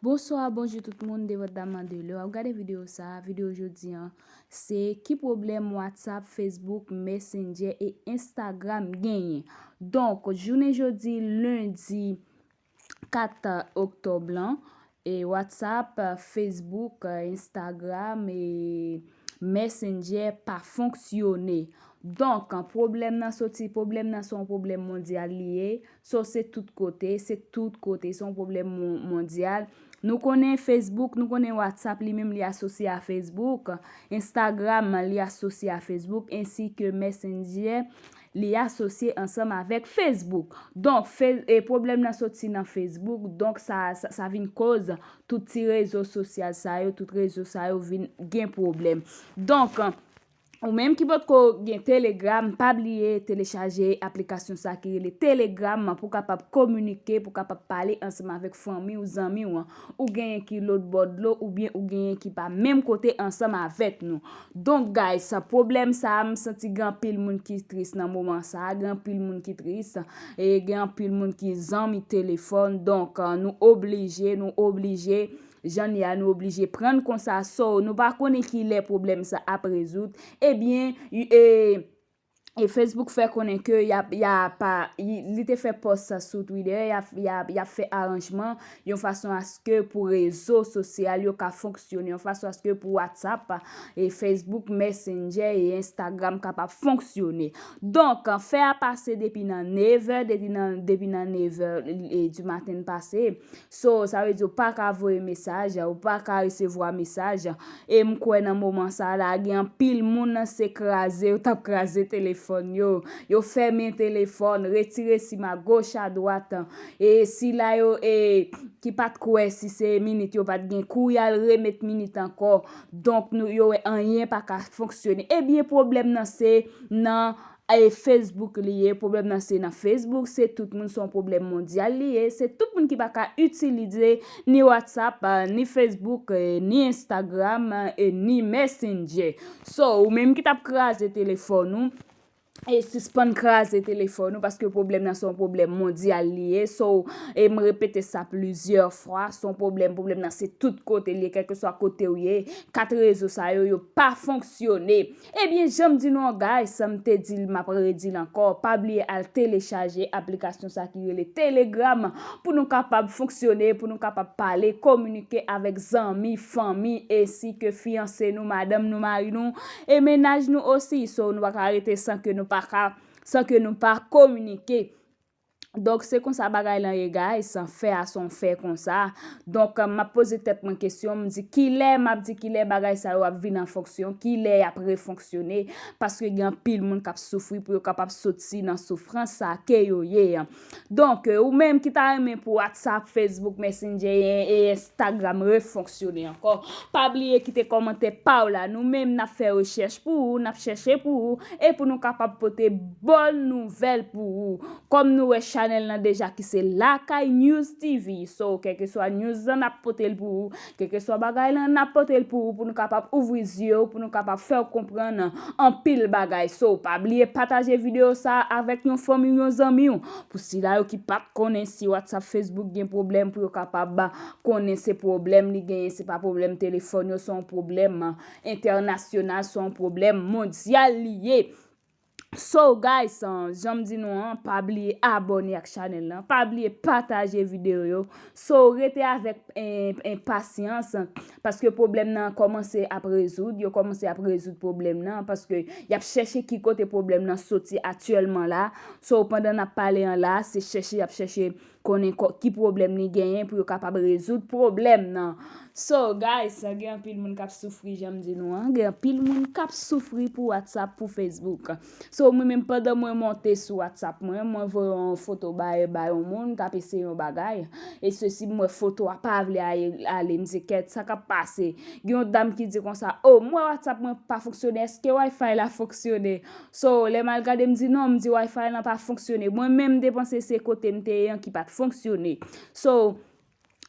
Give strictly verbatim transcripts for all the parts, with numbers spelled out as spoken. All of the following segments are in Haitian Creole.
Bonswa, bonjou tout moun, de vòt daman de lè w ap gade videyo sa a. Videyo jodi an, se ki pwoblèm WhatsApp, Facebook, Messenger e Instagram genyen. Donk, jounen jodi, lendi kat oktòb lan, e WhatsApp, Facebook, Instagram e Messenger pa fonksyone. Donk, pwoblèm nan soti, pwoblèm nan se yon pwoblèm mondyal li ye. So, se tout kote, se tout kote, se yon pwoblèm mon- mondyal. Nou konnen Facebook, nou konnen WhatsApp, li menm li asosye a Facebook, Instagram, li asosye a Facebook, ensi ke Messenger, li asosye ansanm avèk Facebook. Donk, fe- e pwoblèm nan soti nan Facebook, donk sa, sa, sa vin koz tout ti rezo sosyal sa yo, tout rezo sa yo vin gen pwoblèm. Donk, ou menm ki potko gen Telegram, pa bliye telechaje aplikasyon sa ki rele Telegram pou kapab kominike, pou kapab pale ansanm avèk fanmi w, zanmi w an, ou genyen ki lòt bò dlo, oubyen ou genyen ki pa menm kote ansanm avèk nou. Donk, guys, pwoblèm sa a, m santi gen anpil moun ki tris nan moman sa a, gen anpil moun ki tris, e gen anpil moun ki zanmi telefòn. Donk, nou oblije, nou oblije, jan n ye a, nou oblije pran n konsa. So, nou pa konnen ki lè pwoblèm sa ap rezoud. Ebyen, e, e Facebook fè konnen ke y ap, y ap, li te fè pòs sa sou Twitter, y ap, y ap, y ap fè aranjman yon fason aske pou rezo sosyal yo ka fonksyone, yon fason aske pou WhatsApp, e Facebook, Messenger e Instagram kapab fonksyone. Donk, fè a pase depi nan nevè, depi nan, depi nan nevè, e, di maten pase. So, sa vle di ou pa ka voye mesaj, ou pa ka resevwa mesaj. E m kwè nan moman sa la, gen anpil moun se kraze, yo t ap kraze telefòn yo. Yo fèmen telefòn, retire sim a goch a dwat. E sila yo, e, ki pa t kwè si se minit yo pa t gen kou, y al remet minit ankò. Donk, nou, yo wè anyen pa ka fonksyone. Ebyen, pwoblèm nan se nan e Facebook li ye, pwoblèm nan se nan Facebook, se tout moun, se yon pwoblèm mondyal li ye, se tout moun ki pa ka itilize ni WhatsApp, eh, ni Facebook, eh, ni Instagram, eh, e ni Messenger. So, ou menm ki t ap kraze telefòn ou, e sispann kraze telefòn ou, paske pwoblèm nan se yon pwoblèm mondyal li ye. So, e m repete sa plizyè fwa, se yon pwoblèm, pwoblèm nan se tout kote li ye, kèlkeswa kote w ye, kat rezo sa yo, yo pa fonksyone. Ebyen, jan m di nou an, guys, sa m te di l, m ap redi l ankò. Pa bliye al telechaje aplikasyon sa ki rele Telegram pou nou kapab fonksyone, pou nou kapab pale, kominike avèk zanmi, fanmi, ensi ke fiyanse nou, madanm nou, mari nou, e mennaj nou osi. So, nou pa ka rete san ke nou pa ka, san ke nou pa kominike. Donk, se konsa bagay lan ye, guys. Fè a se yon fè konsa. Donk, m ap poze tèt mwen kesyon, m di, kilè, m ap di, kilè bagay sa yo ap vin an fonksyon, kilè y ap refonksyone, paske gen anpil moun k ap soufri pou yo kapab soti nan soufrans sa ke yo ye an. Donk, ou menm ki ta renmen pou WhatsApp, Facebook, Messenger e, e Instagram refonksyone ankò, pa bliye kite kòmantè pa w la. Nou menm, n ap fè rechèch pou ou, n ap chèche pou ou, e pou nou kapab pote bòn nouvèl pou ou. Kòm nou wè chanèl lan deja ki se Lakay News T V. So, kèlkeswa news lan n ap pote l pou ou, kèlkeswa bagay lan n ap pote l pou ou, pou nou kapab ouvri zye w, pou nou kapab fè w konprann anpil bagay. So, pa bliye pataje videyo sa a avèk yon fanmi w, yon zanmi w. Pou sila yo ki pa t konnen si WhatsApp, Facebook gen pwoblèm, pou yo kapab konnen se pwoblèm li genyen, se pa pwoblèm telefòn yo, se yon pwoblèm entènasyonal, se yon pwoblèm mondyal li ye. So, guys, jan m di nou an, pa bliye abòne ak chanèl lan, pa bliye pataje videyo yo. So, rete avèk, eh, enpasyans, paske pwoblèm nan kòmanse ap rezoud, yo kòmanse ap rezoud pwoblèm nan, paske y ap chèche ki kote pwoblèm nan soti aktyèlman la. So, pandan n ap pale an la, se chèche, y ap chèche konnen kò- ki pwoblèm li genyen pou yo kapab rezoud pwoblèm nan. So, guys, gen anpil moun k ap soufri, jan m di nou an. Gen anpil moun k ap soufri pou WhatsApp, pou Facebook. So, mwen menm, pandan mwen monte sou WhatsApp mwen, mwen voye yon foto ba, ba yon moun k ap eseye yon bagay. E sesi, mwen wè foto a pa vle ale, ale. M di, kèt, sa k ap pase? Gen yon dam ki di konsa, o, m wè WhatsApp mwen pa fonksyone, èske Wi-Fi la fonksyone? So, lè m al gade, m di non, m di Wi-Fi lan pa fonksyone. Mwen menm, m te panse se kote m te ye an ki pa t fonksyone. So,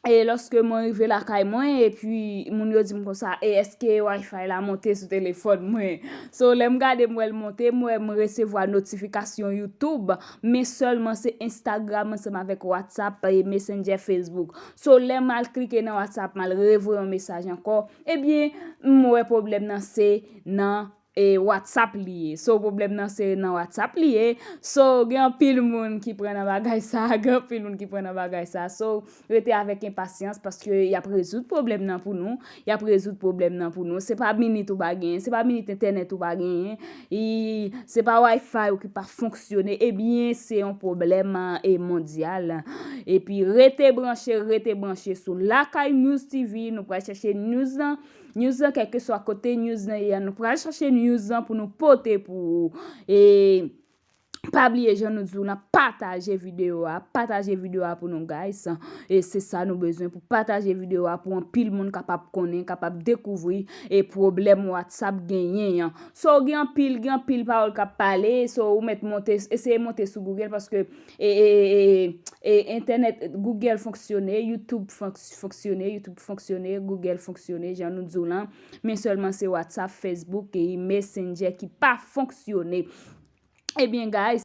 E lòske mwen rive lakay mwen, epi moun yo di m konsa, e èske Wi-Fi la monte sou telefòn mwen? So, lè m gade, m wè l monte, m wè m resevwa notifikasyon YouTube, men sèlman se Instagram ansanm avèk WhatsApp e Messenger, Facebook. So, lè m al klike nan WhatsApp, m al revoye yon mesaj ankò, ebyen, m wè pwoblèm nan se nan e WhatsApp li ye. So, pwoblèm nan se nan WhatsApp li ye. So, gen anpil moun ki pran nan bagay sa, gen anpil moun ki pran nan bagay sa. So, rete avèk enpasyans paske y ap rezoud pwoblèm nan pou nou. Y ap rezoud pwoblèm nan pou nou. Se pa minit ou pa genyen, se pa minit entènèt ou pa genyen, e se pa Wi-Fi ou ki pa fonksyone, ebyen, se yon pwoblèm e mondyal. Epi rete branche, rete branche sou Lakay News T V. Nou pral chèche news nan, news nan, kèlkeswa kote news nan ye a, nou pral chèche news nan pou nou pote pou ou. E pa bliye, jan nou di w lan, pataje videyo a, pataje videyo a pou nou, guys. E se sa nou bezwen, pou pataje videyo a pou anpil moun kapab konnen, kapab dekouvri e pwoblèm WhatsApp genyen an. So, gen anpil, gen anpil pawòl k ap pale. So, ou mèt monte, eseye monte sou Google paske e, e, e, e entènèt, Google fonksyone, YouTube fonksyone, YouTube fonksyone, Google fonksyone, jan nou di w lan, men sèlman se WhatsApp, Facebook e Messenger ki pa fonksyone. Ebyen, guys,